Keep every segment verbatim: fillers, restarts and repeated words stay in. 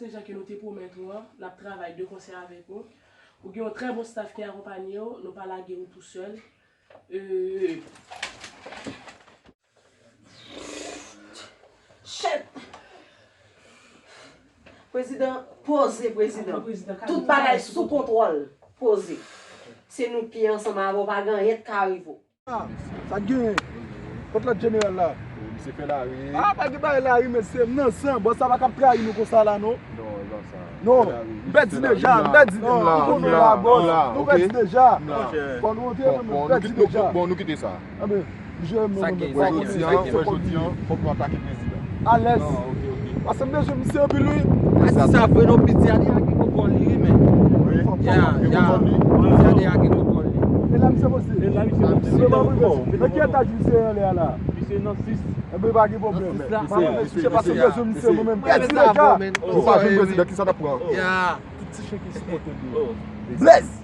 Se jan ke nou te pwomèt ou an, n ap travay de konsè avèk ou. Ou gen yon trè bon staff ki akonpanye w, nou pa lage ou tou sèl. Euh, Chèt! Prezidan, poze, prezidan. Tout bagay sou kontwòl. Poze. Se nou ki ansanm avè w, pa gen anyen k ka rive w. Ah, sa k genyen? Kot lòt jeneral la? Misye fè lari. Ah, pa gen bagay lari, mesye. M nan san. Bòs la pa kab trayi nou konsa la, non. Non, e pa sa. Non. M pèdi deja, m pèdi deja. Nou konnen la, bòs. Nou pèdi deja. Fò nou antre, men m pèdi deja. Bon, nou kite sa. Anben, misye, mwen, mwen, mwen, jodi an, fòk nou atake prezidan. Alèz. Paske m bezwen misye anpil, wi. A di sa vre, non, Piti a deja gen kontwòl li, wi, men. Ya, ya. Piti a deja gen kontwòl li. E la misye poze. E la misye poze. Men ki etaj misye anlè a la? Misye nan sis. Enben, pa gen pwoblèm. Nan sis la. Misye, misye, misye, misye, paske m bezwen misye, mwen menm. Pèdi deja. Ou pa jwenn prezidan, kisa n ap pran? Ya. Tout ti chen ki sipote li. Blaze!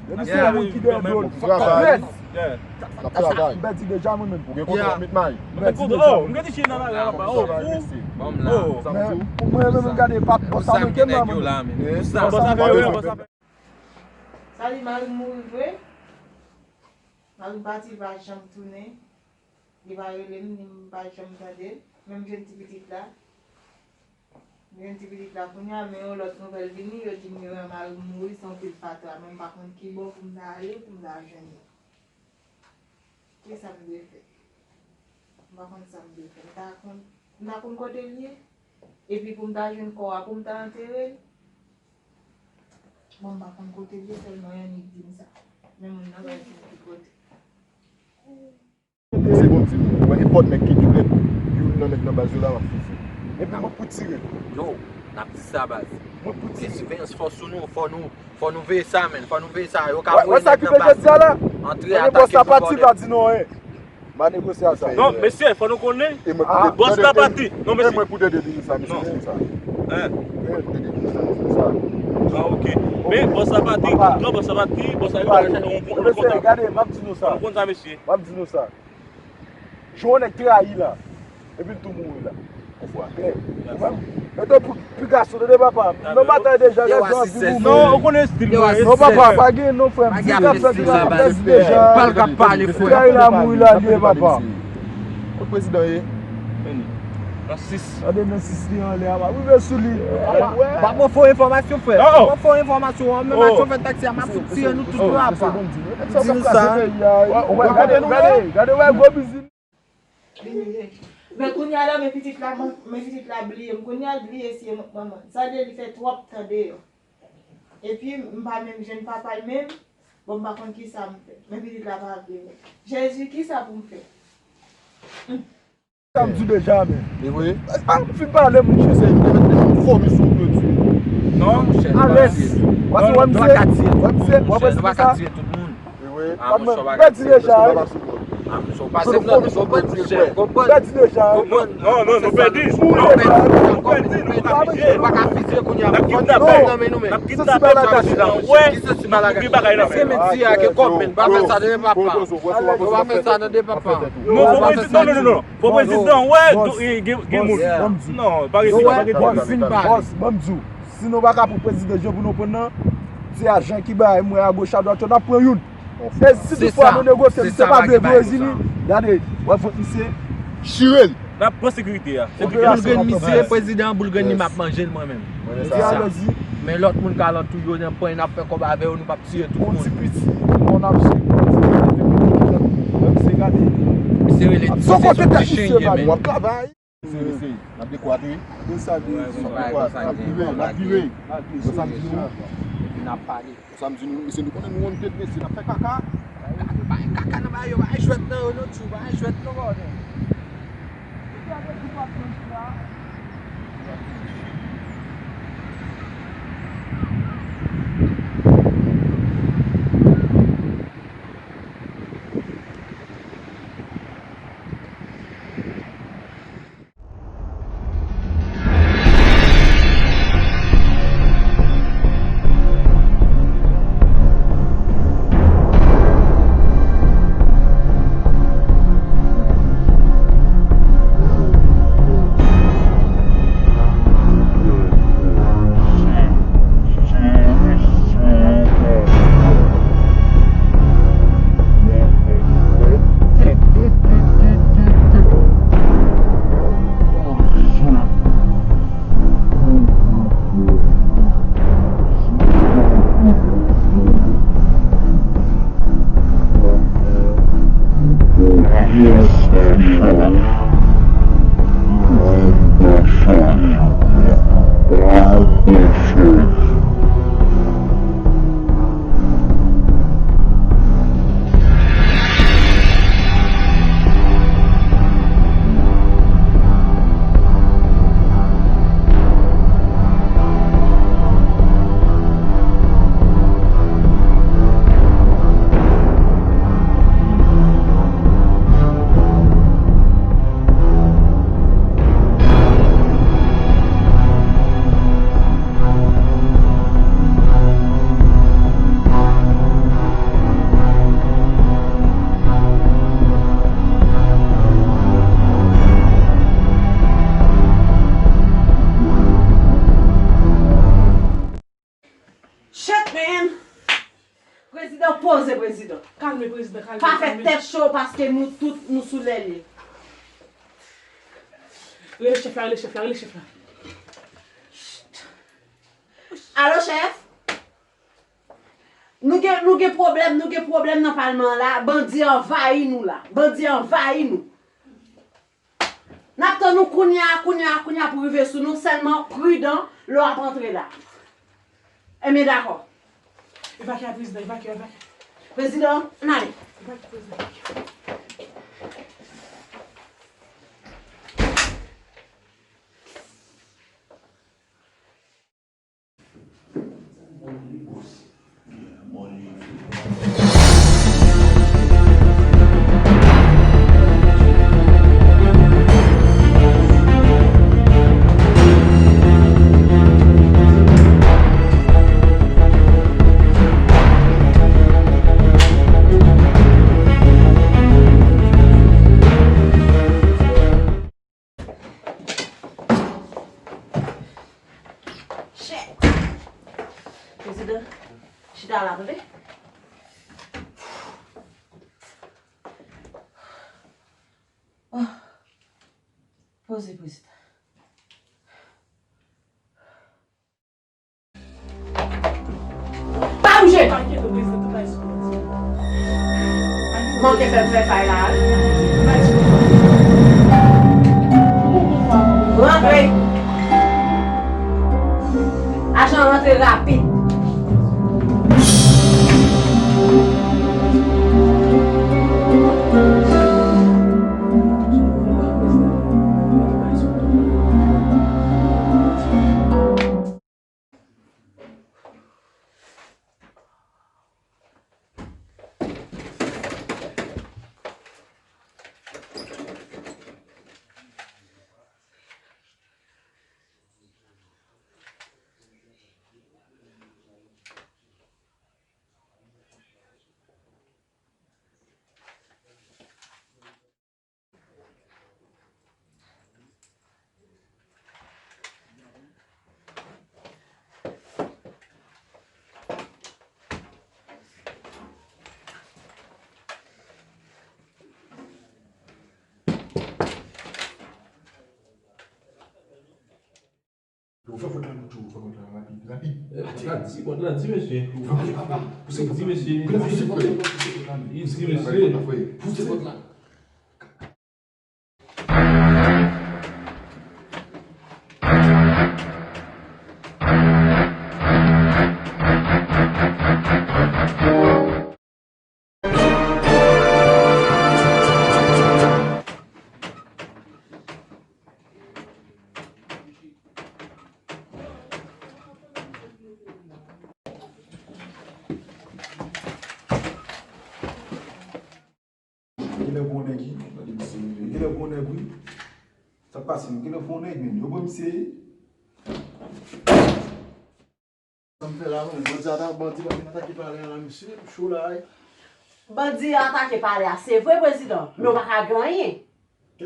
Depi se yon moun ki dèyè do l. Travay. N ap travay. M pèdi deja mwen menm. Ou gen kontwòl mit may. M pèdi deja. Oh, m gen ti chen nan lari anba. Oh, ou. Bon, m la. Men pou mwen menm, m gade pa bòs sa manke m la, mwen menm. Bòs sa fè, bòs sa fè. Sa di mari m mouri vre. Mari m pati, li pa janm tounen. Li pa rele m, ni m pa janm tande l. Men m jwenn ti pitit la. M jwenn ti pitit la kounye a, men yon lòt nouvèl vini, yo di m yo wè mari m mouri, se yon pil fatra. Men m pa konn ki bò pou m ta ale, pou m ta jwenn li. Kisa m dwe fè? M pa konn sa m dwe fè. M ta konn, m ta konn kote l ye? Epi pou m ta jwenn kò a, pou m ta antere l? Bon, m pa konn kote l ye, sèlman Yannick di m sa. Men moun nan pa di m ki kote. Se bon, m di nou, mwen nenpòt nèg ki dwèt youn nan nèg nan baz yo la, m ap fize. Epi mwen pou tire. Yo, n ap di sa, baz. Mwen pou tire. Gen siveyans fò sou nou, fò nou, fò nou veye sa, menn. Fò nou veye sa. Yo ka voye nèg nan baz yo antre atake pou vòlè. Mwen sa ki deja la. Bòs la pati, pa di nou anyen. M a negosye a sa. Non, mesye, fò nou konnen. Bòs la pati. Non, mesye. E mwen pou tande li sa, mesye, di sa. E mwen pou tande li sa, mesye, di sa. Ah, ok. Men bòs la pati, non, bòs la pati, bòs la pati, yon kontan. Mesye, gade, m ap di nou sa. Yon kontan, mesye. M ap di nou sa. Jan yon nèg trayi la, epi l tou mouri la. Ou fwa klè. Ou menm, mete pou pi gason, tande papa. Non, batay deja, gade jan anvi goumen. Non, ou konnen estil mwen. Non, papa, pa gen non, frè m. Di k ap fèt la, m ap pèdi deja. Pal k ap pale, frè. Trayi la, mouri la, li ye, papa. Kot prezidan ye? Nan sis. Tande nan sis li anlè a, m ap rive sou li. Pa pran fo enfòmasyon, frè. Pa pran fo enfòmasyon, an menm ak chofè taksi a, m ap fout tire nou tout la, papa. Di nou sa. Gade, gade, gade, wè gwo bizin. Men kounye a la, men pitit la, men pitit la bliye m. Kounye a l bliye si e manman. Sa vle di li fè twòp tan deyò. Epi, m pa menm jwenn papa l menm. Bon, m pa konn kisa m fè. Men pitit la pa vle wè. Jezi, kisa pou m fè? Sa m di w deja, men. E vre? A, m fin pale, mouche. Se, se, se, fò misyon pou yo di. Non, monchè, nou pa ka tiye. Alès. Paske wè misye, wè misye, wè prezidan sa. E vre? A, monchè, w pa ka tiye. Pèdi deja, wi. A, monchè, w pase nan nou, w pèdi, monchè. Pèdi deja, wi. Non, non, nou pèdi. Nou pèdi, nou pèdi, nou pa ka tiye. N ap kidnape. N ap kidnape. Kisa ti bagay la? Wè, nou gen bagay la. Se menti a, gen kòb, men. Pa fè sa, tande papa. Pa fè sa, tande papa. Non, non, non, non. Fò prezidan wè, gen, gen moun. Non, pa gen, pa gen. Bòs, bòs, ban m di w, si nou pa ka pran prezidan jan pou nou pran nan, se ajan ki bay mwen agoch adwat yo, n ap pran youn. E si toutfwa nou negosye, misye pa vle vre, zini, gade, w ap vant misye, chire l. N ap pran sekirite a. Boulgrenn misye, prezidan an, boulgrenn li, m ap manje l mwen menm. Men lòt moun k alantou yo, n ap pran, n ap fè kòb avè yo, nou p ap tiye tout moun. Yon ti piti, yon ap swiv, yon ti piti, menm se gade. Misye rele Dizon, se chen ye, men. W ap travay. Se, se, n ap dekwate, wi. N ap dekwate, n ap vire, n ap vire. Konsa m di nou. Epi n ap pale. Konsa m di nou, mesye, nou konnen nou yon deprese, n ap fè kaka. Pa gen kaka nan bagay yo, pa gen jwèt nan yo, non, tchou, pa gen jwèt non, bòdè. Prezidan. Kalme, prezidan, kalme. Pa fè tèt cho paske nou tout, nou sou lè li. Rele chèf la, rele chèf la, rele chèf la. Alo, chèf? Nou gen, nou gen pwoblèm, nou gen pwoblèm nan palman an la. Bandi anvayi nou la. Bandi anvayi nou. N ap tann ou kounye a, kounye a, kounye a pou rive sou nou, sèlman pridan lè w ap antre la. Ebyen, dakò. Evakye a, prezidan, evakye, evakye. Prezidan, ann ale. Evakye, prezidan, evakye. Shit! Prezidan, chita la, tande? Oh. Poze, prezidan. Pa bouje! Manke fè m fè fay la, wi. Rantre! Ajan rantre rapid. Ou fè fòt la, Lucho, ou fè fòt la, rapid, rapid. Eh, pati la, di fòt la, di mesye. Ou fè fòt la, papa. Pouse fòt la. Di mesye. Pouse fòt la, pouse fòt la, men. Di mesye. Pouse fòt la. Genlè gwo nèg, wi. Genlè gwo nèg, wi. Sa k pase, genlè gwo nèg, men. Yo pran misye. Sa m fè la, non, bandi ata-, bandi pa vin atake palè a la, mesye, m cho la, wi. Bandi atake palè a, se vre, prezidan, men w pa ka gen anyen.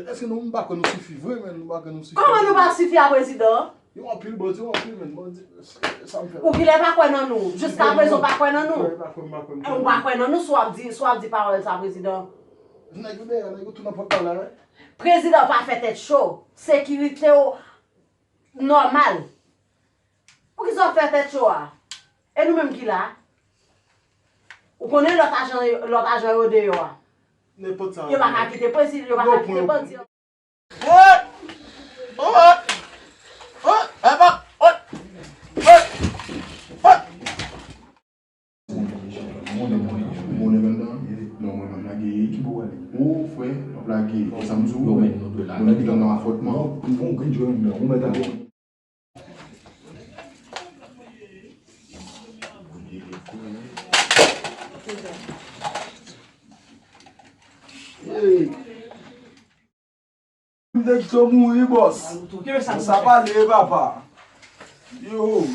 Èske nou, m pa kwè nou sifi vre, men, m pa kwè nou sifi. Kòman nou pa sifi a, prezidan? Yo anpil bandi, yo anpil, men, bandi, sa m fè la. Ou genlè pa kwè nan nou, jiska prezan w pa kwè nan nou. M pa kwè, m pa kwè, m pa kwè. Ou pa kwè nan nou, si w ap di, si w ap di pawòl sa, prezidan. Nèg yo dèyè, nèg yo tou nan pòt la, la, wi. Prezidan, pa fè tèt cho. Sekirite w nòmal. Poukisa w fè tèt cho a? E nou menm ki la? Ou konnen lòt ajan, lòt ajan yo deyò a. Nenpòt sa. Yo pa ka kite prezidan, yo pa ka kite bandi. Ot! Ot! Ot! Epa! Ot! Ot! Ot! Mwen menm, mwen menm, non, mwen menm lage. Ki bò w ale? O, frè, w ap lage. Sa m di w, mwen menm, nou dwe lage. Mwen menm, nan afòtman. Non, m gon grenn jwe menm, ou mèt ale. Hey! M te kite w mouri, bòs. Sa pale, papa. Yo.